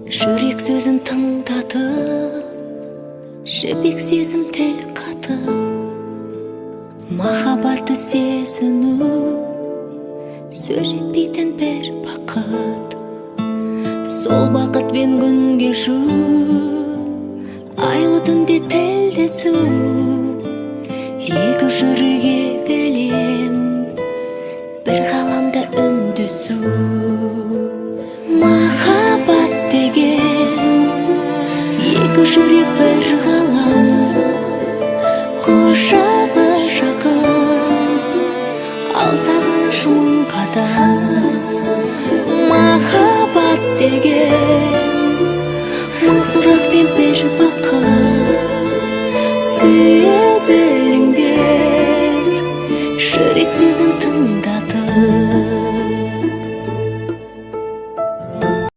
Жүрек сөзін тыңдатып, жібек сезім тіл қатып, махаббатты сезіну сөз жетпейтін бір бақыт. Сол бақытпен күн кешу, айлы түнде тілдесу, екі жүрек, екі әлем, бір ғаламда үндесу. Махаббат деген екі жүрек, бір ғалам, құшақ.